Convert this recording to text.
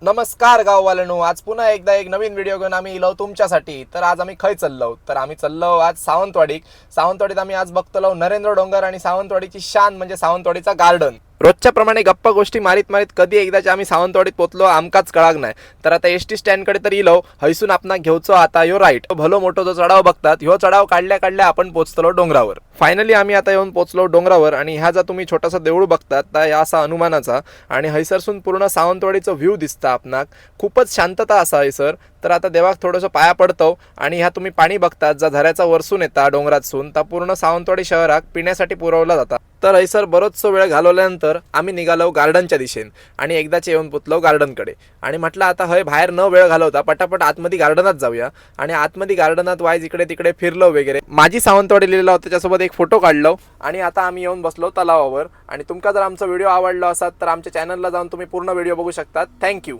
नमस्कार गाववाल्यानो, आज पुन्हा एकदा एक नवीन व्हिडिओ घेऊन आम्ही इलो तुमच्यासाठी. तर आज आम्ही खय चाललो? तर आम्ही चाललो आज सावंतवाडीक. सावंतवाडीत आम्ही आज बघतलो नरेंद्र डोंगर आणि सावंतवाडीची शान म्हणजे सावंतवाडीचा गार्डन. रोजच्या प्रमाणे गप्पा गोष्टी मारीत मारीत कधी एकदाच आम्ही सावंतवाडीत पोचलो आमकाच कळाक नाही. तर आता एसटी स्टँडकडे तर इलो, हैसून आपणाक घेवचो आता ह्यो राईट. भलो मोठो जो चढाव बघतात, ह्यो चढाव काढल्या काढल्या आपण पोचतलो डोंगरावर. फायनली आम्ही आता येऊन पोचलो डोंगरावर आणि ह्या जा तुम्ही छोटासा देऊळ बघतात ता ह्या असा हनुमानाचा आणि हैसरसून पूर्ण सावंतवाडीचं व्ह्यू दिसता आपणाक. खूपच शांतता असा हैसर. तर आता देवाक थोडंसं पाया पडतो आणि ह्या तुम्ही पाणी बघतात जा झऱ्याचा वरसून येता डोंगरातसून, ता पूर्ण सावंतवाडी शहराक पिण्यासाठी पुरवला जाता. तर हैसर बरोचसो वेळ घालवल्यानंतर आम्ही निघालो गार्डनच्या दिशेन आणि एकदाच येऊन पोचलो गार्डनकडे आणि म्हटलं आता हय बाहेर न वेळ घालवता पटापट आतमध्ये गार्डनात जाऊया. आणि आतमध्ये गार्डनात वाईज इकडे तिकडे फिरलो वगैरे, माझी सावंतवाडी लिहिलेला होता त्याच्यासोबत एक फोटो काढलो आणि आता आम्ही येऊन बसलो तलावावर. आणि तुमका जर आमचा व्हिडिओ आवडला असाल तर आमच्या चॅनलला जाऊन तुम्ही पूर्ण व्हिडिओ बघू शकता. Thank you.